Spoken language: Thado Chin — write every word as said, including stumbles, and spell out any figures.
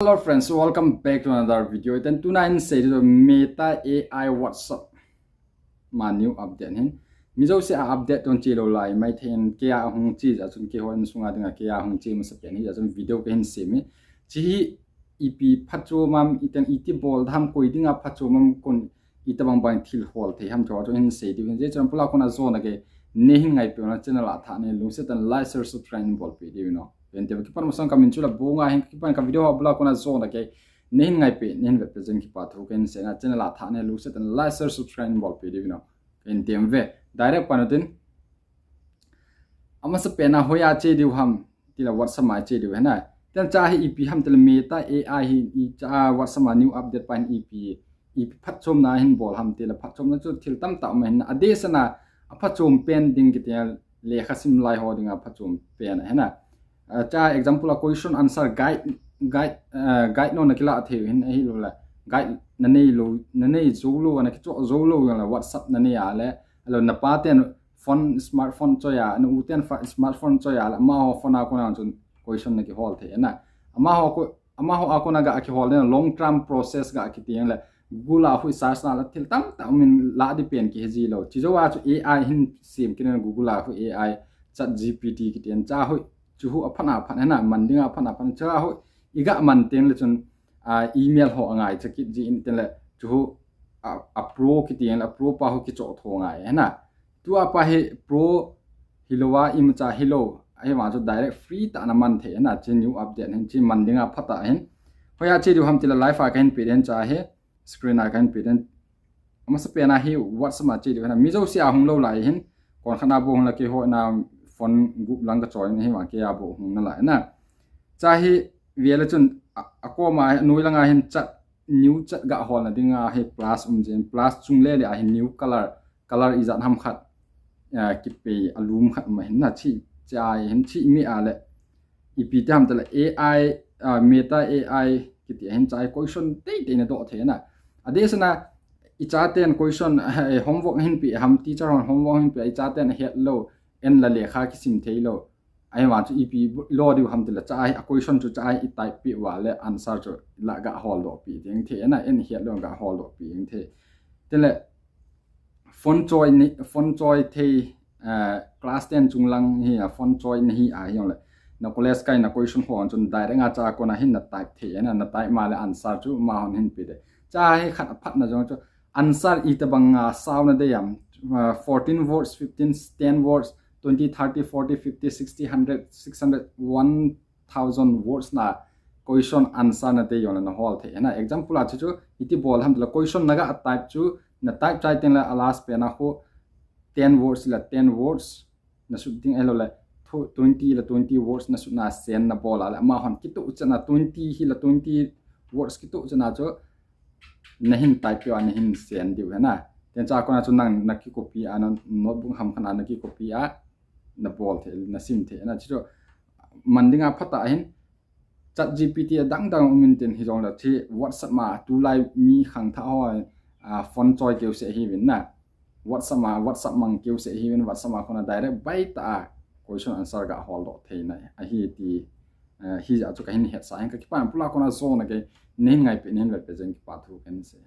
Hello friends, welcome back to another video. Then tonight in say to Meta A I WhatsApp ma new update hin. Mi jouse a update ton che lou lai mai thei in, kei a hung che jeh chun keiho in sunga dinga kei a hung che masa pen hi jeh chun video kahin sem e. Chi hi ipi phatchom ham, iten iti bol ham, koi dinga phatchom ham, kon itobang bang thil hol thei ham, chu chu hin sei diu hin. Jeh chun abul a kona jona gei nei hin ngai peh na channel a thah nei lungset in like, share, subscribe in bolpeh diu no. Pen te kipan masang kamin chu la bonga hin kipan ka video abul a kona jona gei nei hin ngai peh, nei hin vet peh jeng kipa thu kahin sei na channel a thah nei lungset in like, share, subscribe in bolpeh diu no. Pen te ve direct pan utin. Amasa pen a hoiya che diu ham, tila WhatsApp ma che diu hena. Tel cha hi ipi ham tila Meta A I hi i cha WhatsApp ma new update pa hin ipi, ipi phatchomna hin bol ham tila phatchomna chu thil tamtah um hin. Adeh sana aphatchom pen ding kiti lekha sim lai ho dinga phatchom pen hena. Ah, cha example a question answer guide, guide, ah, guide no na kila thei hin ahi lou la. Guide na nei lou, na nei jou lou, na kicho jou lou la WhatsApp na nei a le. Alo na pa ten phone, smartphone choi a, na u ten fa-, smartphone choi a, la amaho phone a kona chun question na kihol thei na. Amaho ko, amaho a kona ga kihol na long term process ga kiti le Google a hui search na la thil tamtah um in la di pen kihe ji lou. Chi jou a chu A I hin sem kit na Google a hui A I, Chat G P T kiti cha hui chu hu aphan aphan na man ding aphan aphan cha hui i ga man ten le chun, ah, email ho angai cha kit ji in ten le chu hu a, a pro kiti a pro pa hu kicho tho ngai hena. Tua pa hi pro hilou a imacha hilou. Ahi vang chu direct free tah na man thei na chi new update hin chi man dinga phatah hin. Hoiya che diu ham tila live a kahin pe den cha hi screen a kahin pe den. Amasa pen a hi WhatsApp ma che diu hena. Mi jouse a hung lou lai hin. Kon khat na bou hung la keiho na phone group lang ka choi na hi vang kei a bou hung na lai na. Cha hi ve le chun a, a koma noi langa hin chat new chat ga holna dinga hi plus um jin, plus chung le le a hi new color, color ijat ham khat, ah, kipei alum khat ma hin na chi, cha hin chi mi a le ipi te ham tala A I, ah, Meta A I kiti hin cha question tei tei na doh thei na. Adeh sana i cha ten question, eh, homework hin pe ham teacher hon homework hin pe i cha ten het lou en la lekha kisim thei lou. Ahi vang chu ipi lo diu ham tila cha a question chu cha a i type peh uva le answer chu la ga hol doh peh ding thei na, en het lou ga hol doh peh ding thei. Tile phone choi ni, phone choi thei, eh, class ten chung lang hi a phone choi na hi a hi jong le na college kai na question ho chun direct a cha kona hin na type thei na, na type ma le answer chu amahon hin pe de. Cha hi khat aphat na jong chu answer itobang a sao na dei am, uh, fourteen words, fifteen, ten words, twenty, thirty, forty, fifty, sixty, hundred, six hundred, one thousand words na question answer na dei jong le na hol thei na. Example a chu chu iti bol ham tila question na ga type chu na type chai ten la a last pen a ho ten words la ten words na sut ding ahilou le twenty la twenty words na sut na send na bol a le amahon kitoh chana twenty hi la twenty words kitoh chana chu na hin type peh a na hin send diu hena. Ten cha kona chu nang na ki copy a na notebook ham khat na na ki copy a na bol thei na sim thei na chu man dinga phatah hin Chat G P T a dang dang um in tin hi jong la thi WhatsApp ma tulai mi khangthah ho, ah, phone choi keu se hi vin na. WhatsApp ma, WhatsApp mang keu se hi vin WhatsApp ma kona direct bai ta a question answer ga hol doh thei na. Ahi ti, ah, hi ja chu kahin het sa hin ka kipan pula kona jona gei nei ngai pe nei vet pe jeng kipa thu kan se.